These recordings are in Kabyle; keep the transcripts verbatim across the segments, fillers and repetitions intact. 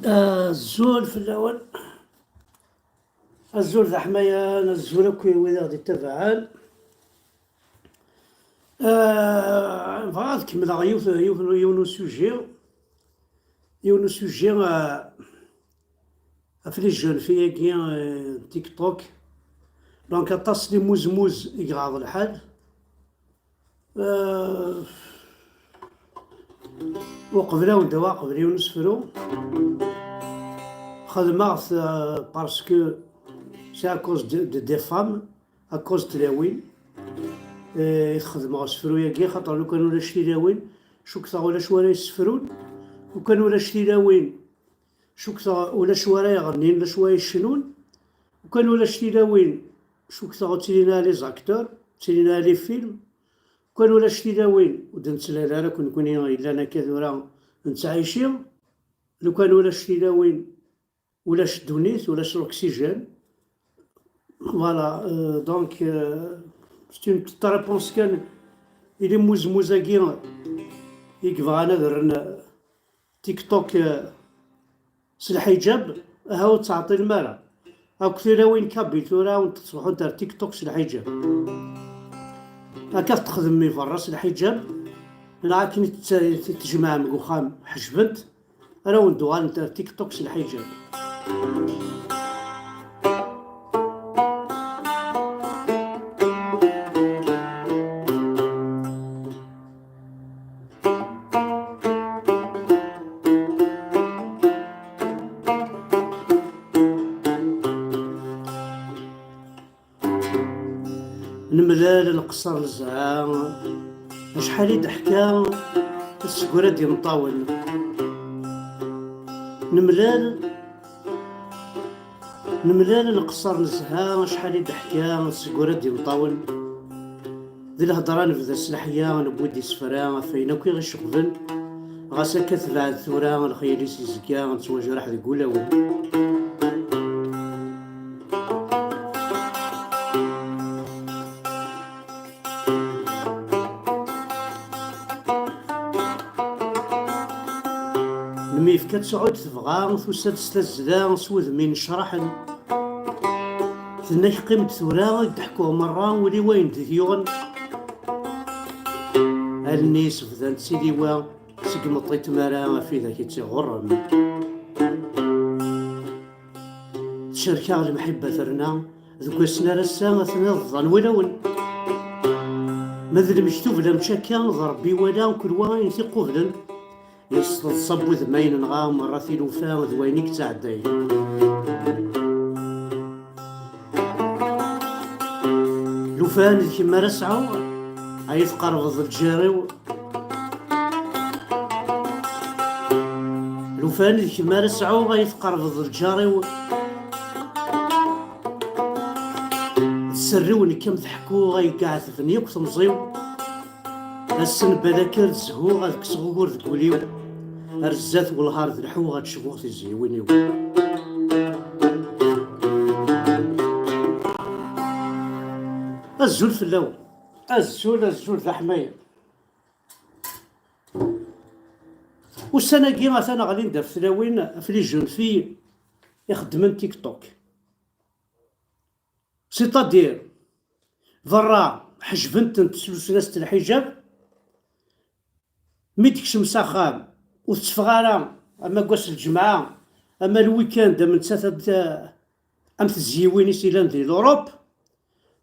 Azul fell-awen. Azul d aḥmayan, azul akk i wid i ɣ-d-ittabaɛen. Ah, bɣiɣ ad kemmleɣ yiwet, yiwet, yiwen usujji, yiwen usujji, ah, ɣef les jeunes filles-agi, ah, TikTok. Donc, aṭas n imuzmuz i iɣaḍ lḥal. Euh, uqbel ad wen-d-awiɣ qbel yiwen usefru, xedmeɣ-t, euh, parce que c'est à cause de, de des femmes, à cause n tlawin, euh, i t-xedmeɣ usefru-agi, xaṭer lukan ulac tilawin, cukkteɣ ulac wara yessefrun, lukan ulac tilawin, cukkteɣ ulac wara iɣennin, ulac wara yecnun, lukan ulac tilawin, cukkteɣ ur ttilin ara les acteurs, ur ttilin ara les films. Lukan ulac tilawin, ur d-nettlal ara akk nekkni yellan akka tura nettɛici. Lukan ulac tilawin, ulac ddunit, ulac l'oxygène. Voilà, euh, donc, euh, c'est une petite réponse kan i limuzmuz-agi i yebɣan ad rren, euh, TikTok, euh, s lḥiǧab, aha ur ttɛeṭṭilem ara. Akk tilawin kabyle tura ur ttruḥunt ar TikTok s lḥiǧab. Akka texdem i berra s lḥiǧab, neɣ akken i tt-, i tt-tjemɛem deg uxxam ḥejbent, ara wen-d-uɣalent ar TikTok s lḥiǧab. Nemlal nqeṣṣer nezha, acḥal i d-ḥka seg ur ad d-imeṭṭawen. Nemlal, nemlal nqeṣṣer nezha, acḥal i d-ḥka seg ur ad d-imeṭṭawen. Di lhedra nebda s leḥya, newwi-d isefra ɣef wayen akk i ɣ-iceɣben. Ɣas akka tebɛed tura, lexyal-is izga, nettwajraḥ deg wulawen. Lemyefka tesɛud tebɣa, tusa-d s tazzla, s wudem inecraḥen. Tenna-k qqim-d tura, ad d-ḥkuɣ merra, ul-iw ayen d-it-yuɣen. Allen-is bdant tiliwa, seg imeṭṭi n tmara, ɣef widak i tt-iɣurren. Tcerk-aɣ lemḥibba terna, deg wass n ar ass-a, ad ten-iḍḍan wulawen. Ma d lmektub la mačči akka, d Rebbi iwala, kul wa ayen t-iqublen. Yesseḍsa n wudem ayen nɣa, merra tilufa d wayen i yettɛeddayen. Lufan d kemm ara sɛuɣ, ay tqerbeḍ lǧar-iw. Lufan d kemm ara sɛuɣ, ay tqerbeḍ lǧar-iw. D sser-iw nekk am teḥkuɣ, ay iɛetben yakk temẓi-w. Ass n balak ar d-zhuɣ, ad kkseɣ ugur deg wul-iw. Ar zdat welhar d leḥuɣ, ad cbuɣ tizyiwin-iw. Azul fell-awen. Azul, azul d aḥmayan. Ussan-agi atan ɣlin-d ɣef tlawin, ɣef les jeunes filles ixeddmen TikTok. C'est-à-dire, berra ḥejbent-tent s lusnas n lḥiǧab, mi d-tekcem s axxam ur tetteffeɣ ara, ama deg wass n lǧemɛa, ama le week-end, am nettat ad, am tezyiwin i s-ilan di l'Europe.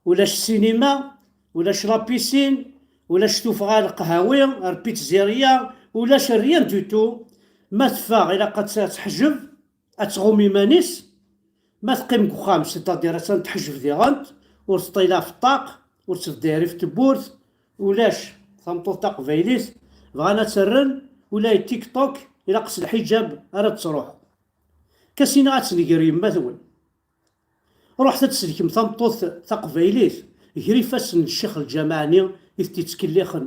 Ulac ssinima, ulac la piscine, ulac tuffɣa leqhawi, ar pizzeria, ulac rien du tout. Ma teffeɣ, ilaq ad tt-, ad teḥjeb, ad tɣum iman-is. Ma teqqim deg uxxam, c'est-à-dire attan teḥjeb diɣent, ur teṭṭil ɣef ṭṭaq, ur tetteddir ɣef tewwurt, ulac. Tameṭṭut taqbaylit bɣan ad tt-rren, ula i TikTok ilaq s lḥiǧab ara d-truḥ. Kasin ad tt-nger yemma-twen. Ruḥet ad tsellkem tameṭṭut taqbaylit, ger ifassen n ccix lǧameɛ-nni i t-ittkellixen,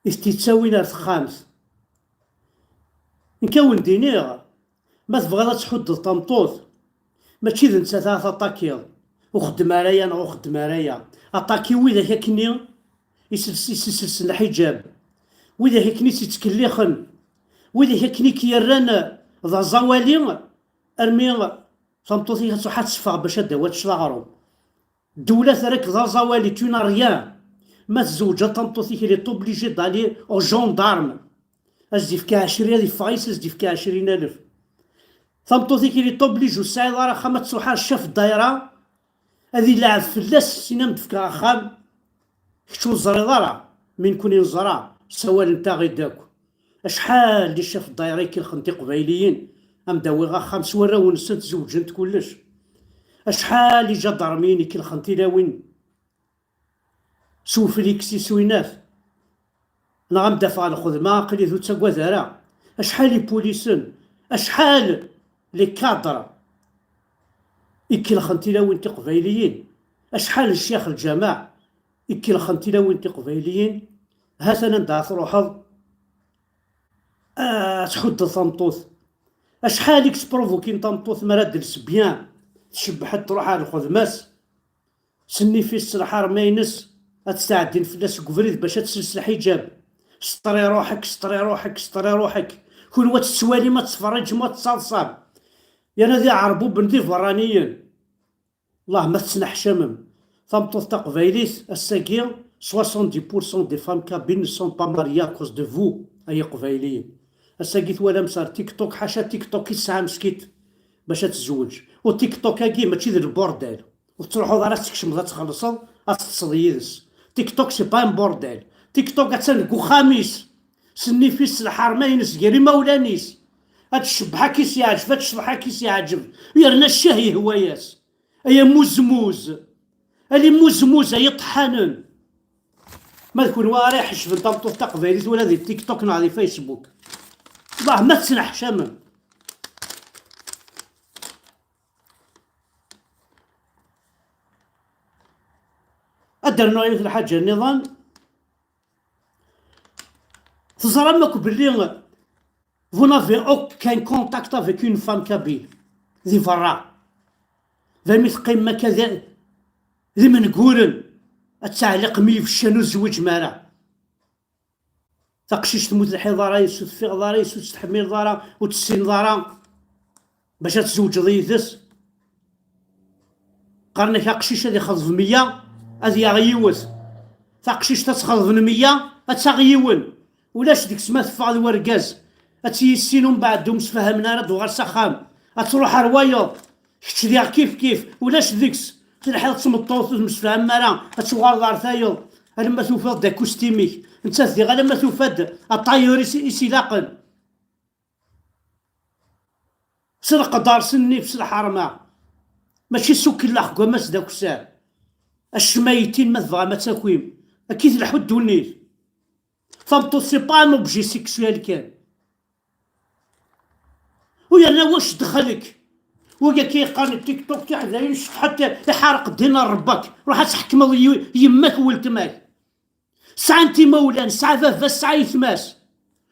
i t-ittawin ar texxamt. Nekk a wen-d-iniɣ, ma tebɣiḍ ad tḥuddeḍ tameṭṭut, mačči d nettat ara taṭakiḍ, ur xeddem ara aya neɣ ur xeddem ara aya. Aṭaki widak akkenni i s-, i s-, i s-, iselsen lḥiǧab, widak akken i tt-ittkellixen, widak akken i k-yerran d aẓawali, armi tameṭṭut-ik ad truḥ ad teffeɣ bac ad d-tawi ad tečč aɣrum. Ddewla terra-k d aẓawali, tu n'as rien. Ma tzewǧeḍ tameṭṭut-ik, il est obligé d'aller au gendarme. Ad s-d-yefk ɛecrin, ad yeffeɣ yis, ad s-d-yefk ɛecrin alef. Tameṭṭut-ik, il est obligé, ur tesɛiḍ ara axxam, ad truḥ ar ccaf ddayra, ad ileɛɛeb fell-as, sin am d-fkeɣ axxam, kečč ur teẓriḍ ara, mi nekkni neẓra, ssawalent-aɣ-id akk. Acḥal n ccaf ddayra i kelxen tiqbayliyin, am d-awiɣ axxam s warraw-nsent, zewǧent kullec. Acḥal ijadarmiyen i kelxen tilawin s uflix, s uyennat. Neɣ am d-afeɣ lxedma, aql-i ur ttagad ara. Acḥal ipulisen, acḥal les cadres i kelxen tilawin tiqbayliyin, acḥal n ccyax lǧameɛ i kelxen tilawin tiqbayliyin. Hatan anda ara truḥeḍ, ah, ad tḥuddeḍ tameṭṭut. Acḥal i yesprovokin tameṭṭut mi ara d-tels bien, tcebbeḥ-d, truḥ ar lxedma-s, s nnif-is, s lḥerma-ines, ad ttɛeddin fell-as deg ubrid bac ad tels lḥiǧab. Sṭer i ruḥek, sṭer i ruḥek, sṭer i ruḥek. Kunwi ad tettwalim, ad tettferriǧem, ad tettaḍsam. Yerna d iɛerbuben d iberraniyen. Allah ma tettneḥcamem. Tameṭṭut taqbaylit, ass-agi, soixante-dix pour cent des femmes kabyles ne sont pas mariées à cause de vous, ay iqbayliyen. Ass-agi twalam s ar TikTok, ḥaca TikTok i tesɛa meskint bac ad tezweǧ. U TikTok-agi mačči d lbordel. Ur tettruḥuḍ ara ad tkecmeḍ ad txellṣeḍ, ad teṭṭseḍ yid-s. TikTok, c'est pas un bordel. TikTok attan deg uxxam-is, s nnif-is, s lḥerma-ines, gar imawlan-is. Ad tcebbeḥ akka i s-yeɛǧeb, ad tecḍeḥ akka i s-yeɛǧeb. Yerna ccah yehwa-yas. Ay amuzmuz. Ay imuzmuz, ay iṭeḥḥanen. Ma d kunwi ara iḥeccben tameṭṭut taqbaylit wala di TikTok neɣ di Facebook. Allah ma tettneḥcamem. Ad d-rnuɣ yiwet lḥaǧa nniḍen. Teẓram akk belli vous n'avez aucun contact avec une femme kabyle di berra. D armi teqqimem akka d, d imenguren, ad teɛliqem i ibeccan ur tezwiǧem ara. Taqcict ur telḥiḍ ara yis, ur teffiɣeḍ ara yis, ur tettḥemmileḍ ara, ur tessineḍ ara bac ad tzewǧeḍ yid-s. Qqaren-ak aqcic ad ixḍeb meyya, ad yaɣ yiwet. Taqcict ad txeḍben meyya, ad taɣ yiwen. Ulac deg-s ma teffeɣ d wergaz, ad tt-yissin umbeɛd ur msefhamen ara, ad d-uɣal s axxam, ad truḥ ar wayeḍ. Kečč diɣ kif kif, ulac deg-s. Telḥiḍ d tmeṭṭut ur temsefhamem ara, ad tuɣaleḍ ar tayeḍ alamma tufiḍ-d akustim-ik. Nettat diɣ alamma tufa-d aṭayur i s, i s-ilaqen. S leqder, s nnif, s lḥerma. Mačči s ukellex n wammas d akessar. Acemma yettin ma tebɣam ad takim. Akka i tleḥḥu ddunit. Tameṭṭut, c'est pas un objet sexuel kan. U yerna wac ddxel-ik? Wagi akka yeqqaren TikTok tiḥdayin, ḥatta iḥerq ddin n Ṛebba-k. Ruḥ ad tḥekmeḍ i yemma-k, weltma-k. Sɛant imawlan, tesɛa baba-s, tesɛa yetma-s.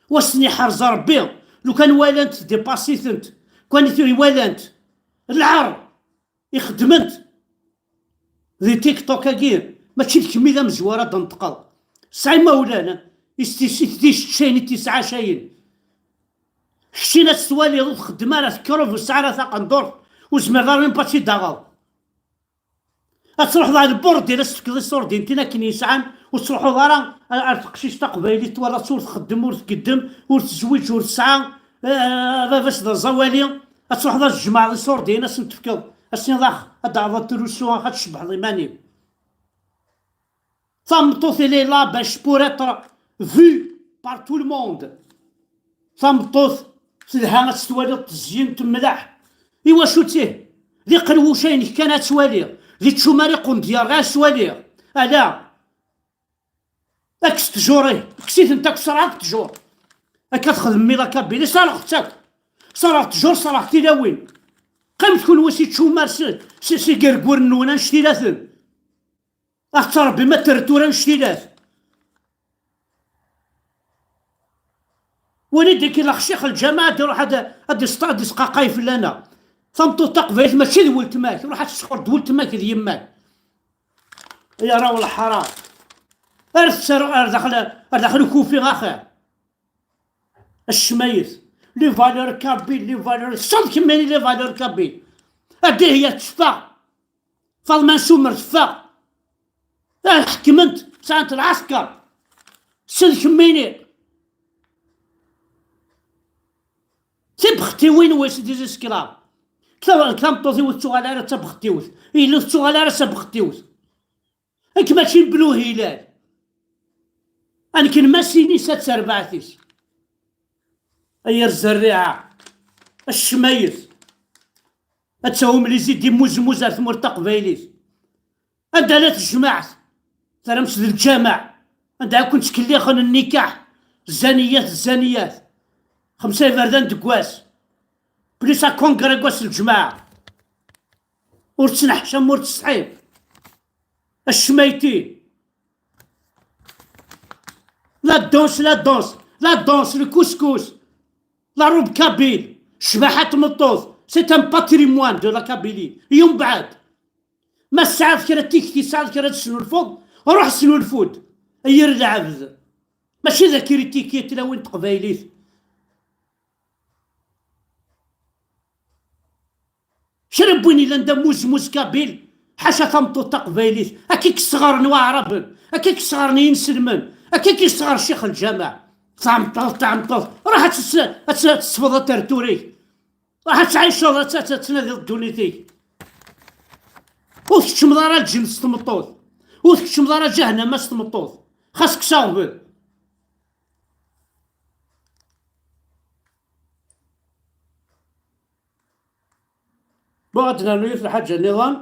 Wa s-ten-iḥrez Ṛebbi. Lukan walant dépassent-tent. Kan i walant. Lɛar. Ixeddmen-t di TikTok-agi, mačči d kemm i d amezwar ad d-tneṭqeḍ. Tesɛa imawlan, i s-, i s-, i s-, i s-, i s-, i s-, i s-, i s-, i s-, Keččini ad tt-twaliḍ ur txeddem ara, tekker ur tesɛi ara taqendurt, ur tezmireḍ ara même pas ad tt-id-taɣeḍ. Ad truḥeḍ ɣer lburdil, ad s-tefkeḍ iṣurdiyen tin akken yesɛan, ur tettruḥuḍ ara ar, ar teqcict taqbaylit, twalaḍ-tt ur txeddem, ur tgeddem, ur tezwiǧ, ur tesɛa, eh, baba-s d aẓawali, ad truḥeḍ ad tjemɛeḍ iṣurdiyen, ad sen-tefkeḍ, ad s-tiniḍ, ax, ad d-taɣeḍ atrusu, ax, ad tcebbḥeḍ iman-im. Tameṭṭut, elle est là bac pour être vue par tout le monde. Tameṭṭut telha ad tt-twaliḍ tezyen, temleḥ. Iwacu-tt? D iqelwuc-inek kan ad twaliḍ. D iččumar iqendyar ɣer ad twaliḍ. Ala. Kkes ttjur-ih. Kkes-itent akk, ṣerɛeḍ ttjur. Akka txedmem i la Kabylie, ṣerɛeḍ-tt akk. Ṣerɛeḍ ttjur, ṣerɛeḍ tilawin. Qqimet kunwi s iččumar, s, s, s igerguren-nwen annect-ilaten. Ad tettṛebbim ad terret tura annect-ilat. Wali-d akken leqcic lǧameɛ ad iruḥ ad, ad isṭ-, ad isqaqay fell-aneɣ. Tameṭṭut taqbaylit mačči d weltma-k, ruḥ ad tesxur d weltma-k d yemma-k. Ay arraw n lḥaṛa. Ar tettaru ar daxel, ar daxel ukufi axir. Acmayet. Les valeurs kabyles, les valeurs, ṣṣeḍ kemmini les valeurs kabyles. Ad ihi teffeɣ. Faḍma n Sumer teffeɣ. Ad ḥekment, sɛant lɛesker. Ṣṣeḍ kemmini. Tibextiwin wis des esclaves. Kta-, tameṭṭut-iw ur tettuɣal ara d tabextiwt. Yelli ur tettuɣal ara d tabextiwt. Nekk mačči n Bnu Hilal. Nekk n Massinis, ad terbaɛt-is. Ay ar zerriɛa, a ccmayet. Ad tawim les idées muzzmuz ar tmurt taqbaylit. Anda la tejmaɛt, terram-tt d lǧameɛ. Anda akk ttkelliɣen nnikaḥ, zaniyat, zaniyat. Xemsa iberdan deg wass. Plus akungra deg wass n lǧemɛa. Ur tettneḥcam, ur tesḥim. Acmayti. La danse, la danse, la danse, le couscous, la robe kabyle, ccbaḥa n tmeṭṭut, c'est un patrimoine de la Kabylie. Yumbeɛd, ma tesɛiḍ kra n tikti, tesɛiḍ kra ad tesnulfuḍ, ruḥ snulfu-d, ay yir lɛebd. Mačči d akritiki i tlawin n teqbaylit. Kra n win yellan d amuzmuz kabil, ḥaca tameṭṭut taqbaylit, akka i k-sɣaren waɛraben, akka i k-sɣaren yinselmen, akka i k-yesɣer ccix lǧameɛ. Tameṭṭut, tameṭṭut, ruḥ ad tes-, ad tes-, ad tesbeḍ atertur-ik, ruḥ ad tɛiceḍ, ad tt-, ad tt-, ad tnadiḍ ddunit-ik. Ur tkeččmeḍ ara lǧennet s tmeṭṭut, ur tkeččmeḍ ara ǧahennama s tmeṭṭut, xas kkes aɣbel. Bon, ad d-nernu yiwet lḥaǧa nniḍen.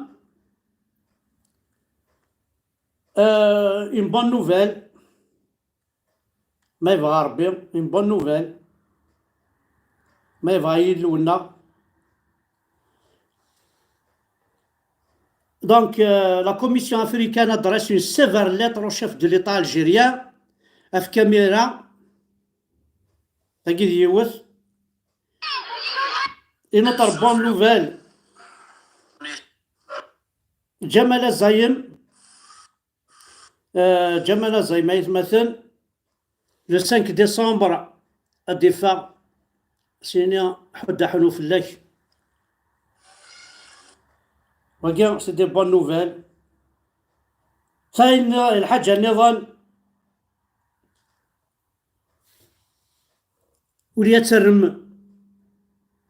Euh, une bonne nouvelle. Ma yebɣa Rebbi, une bonne nouvelle. Ma yebɣa Yillu-nneɣ. Donc, euh, la Commission africaine adresse une sévère lettre au chef de l'État algérien, Afkamira. Tagi d yiwet. Une autre bonne nouvelle. Ǧamal Azayem. Euh, Ǧamal Azayem, ay atmaten. Le cinq décembre, ad d-iffeɣ. Sini, ḥudd aḥunu fell-ak. Wagi, c'est des bonnes nouvelles. Tayen, lḥaǧa nniḍen. Ur ya terrem.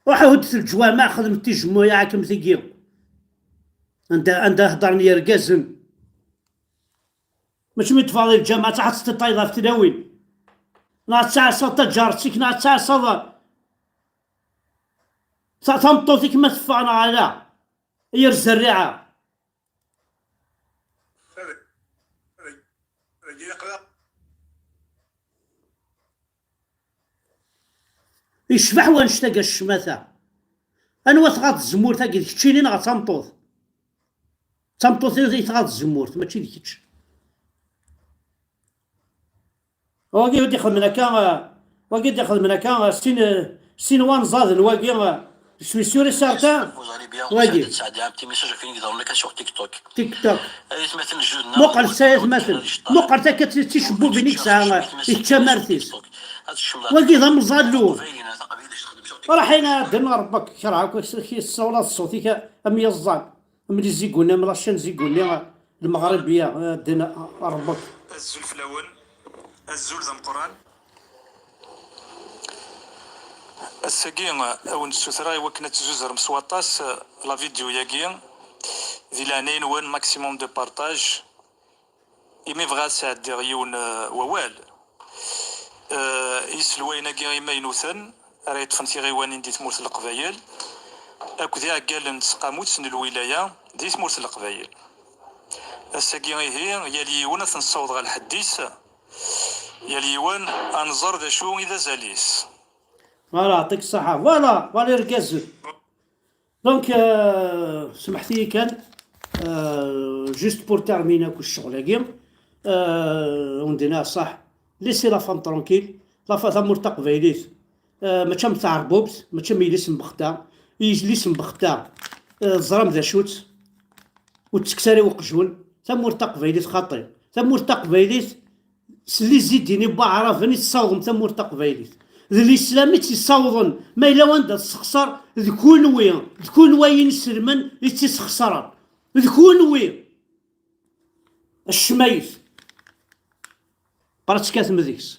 Ruḥ huddet leǧwameɛ, xedmet tijemmuyaɛ akken tigi. Anda, anda heddren yergazen. Mačči mi teffɣeḍ i lǧameɛ, ad teṭṭalayeḍ ɣef tlawin. Neɣ ad tɛassaḍ taǧaret-ik, neɣ ad tɛassaḍ ta-, tameṭṭut-ik ma teffeɣ neɣ ala. Yir zerriɛa. Yecbeḥ wannect-agi a ccmata. Anwa tɣaḍ tzemmurt-agi, d keččini neɣ d tameṭṭut? D tameṭṭut i tɣaḍ tzemmurt, mačči d kečč. Wagi i d-ixedmen akka, wagi i d-ixedmen akka, sin, sin wanẓaden wagi, je suis sûr et certain, wagi. TikTok. Muqel sa, ay atmaten. Muqel takka d ticebbubin i yesɛa i tcamart-is. Wagi d amẓallu. Ruḥ in ɛedden Rebbi-k, kerheɣ-k, yessawleḍ ṣṣut-ik am yiẓẓan. Am les Zigounés, am la chaîne Zigounés, Lmeɣribiya, ɛedden Rebbi-k. Azul fell-awen. Azul d ameqqran. Ass-agi, a wen-d-ssutreɣ i wakken ad tzuzrem s waṭas, eh, la vidéo-yagi. Di leɛnaya-nwen, maximum de partage. Imi bɣiɣ ad sɛeddiɣ yiwen, eh, wawal, eh, i yiselwayen-agi imaynuten ara yeṭṭfen tiɣiwanin di tmurt n Leqbayel akked iɛeggalen n tseqqamut n lwilaya di tmurt n Leqbayel. Ass-agi ihi, yal yiwen ad t-nessaweḍ ɣer lḥedd-is, yal yiwen ad nẓer d acu i d azal-is. Voilà, yeɛṭik ṣṣeḥḥa. Voilà, voilà irgazen. Donc, euh, semḥet-iyi kan, euh, juste pour terminer akk ccɣel-agi, euh, on dina ṣaḥ, laissez la femme tranquille, la fa-, tamurt taqbaylit, euh, mačči am tɛerbubt, mačči am yelli-s n Bexda, yelli-s n Bexda, euh, teẓram d acu-tt, ur tettekkes ara i uqjun, tamurt taqbaylit xaṭi, tamurt taqbaylit, s les idées n waɛraben i tessawḍem tamurt taqbaylit. d lislam i tt-yessawḍen. Ma yella wanda tessexṣer, d kunwi, d kunwi ay ineslmen i tt-yessexṣren. D kunwi. Ccmayt. Pratikatem deg-s.